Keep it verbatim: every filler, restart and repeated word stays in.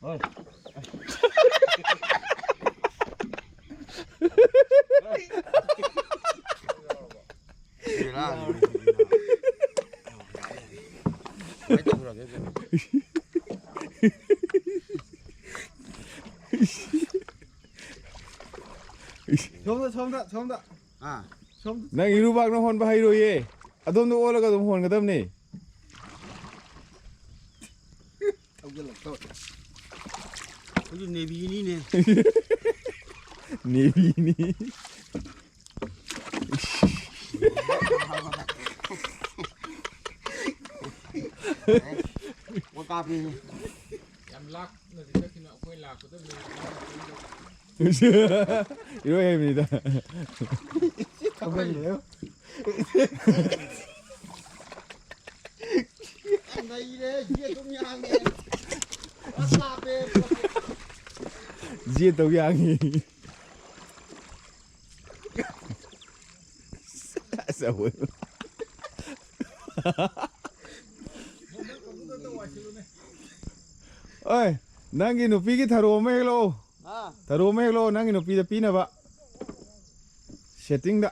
ꯍꯣꯏ꯫ ꯁꯣꯝꯗ, ꯁꯣꯝꯗ, ꯁꯣꯝꯗ꯫ ꯑꯥ꯫ ꯁꯣꯝꯗ꯫ ꯅꯪ ꯏꯔꯨꯕꯥꯛꯅ ꯍꯣꯟꯕ ꯍꯩꯔꯣꯏꯌꯦ꯫ ꯑꯗꯣꯝꯗ ꯑꯣꯜꯂꯒ ꯑꯗꯨꯝ ꯍꯣꯟꯒꯗꯕꯅꯦ꯫ ꯊꯧꯖꯤꯜꯂꯛꯇꯧꯔꯦ꯫ ꯑꯩꯈꯣꯏꯁꯨ ꯅꯦꯚꯤꯅꯤꯅꯦ꯫ ꯅꯦꯚꯤꯅꯤ꯫ ꯑꯣ, ꯀꯥꯞꯄꯤꯅꯤ꯫ ꯌꯥꯝ ꯂꯥꯞꯅꯗꯤ ꯆꯠꯈꯤꯅꯨ, ꯑꯩꯈꯣꯏ ꯂꯥꯛꯄꯗ ꯃꯤꯅꯤꯠ ꯃꯉꯥ ꯏꯔꯣꯏ ꯍꯥꯏꯕꯅꯤꯗ꯫ ꯊꯧꯒꯜꯂꯦ꯫ ꯅꯩꯔꯦ, ꯌꯦꯠ ꯑꯗꯨꯝ ꯌꯥꯡꯉꯦ꯫ ꯑꯁ ꯂꯥꯞꯄꯦ꯫ ꯌꯦꯠ ꯇꯧ ꯌꯥꯡꯉꯤ꯫ ꯑꯆꯧꯕ꯫ ꯑꯣꯏ, ꯅꯪꯒꯤ ꯅꯨꯄꯤꯒꯤ ꯊꯔꯣ ꯑꯃ ꯍꯦꯛꯂꯛꯑꯣ꯫ ꯍꯥ? ꯊꯔꯣ ꯑꯃ ꯍꯦꯛꯂꯛꯑꯣ, ꯅꯪꯒꯤ ꯅꯨꯄꯤꯗ ꯄꯤꯅꯕ꯫ ꯁꯦꯠꯇꯤꯡꯗ꯫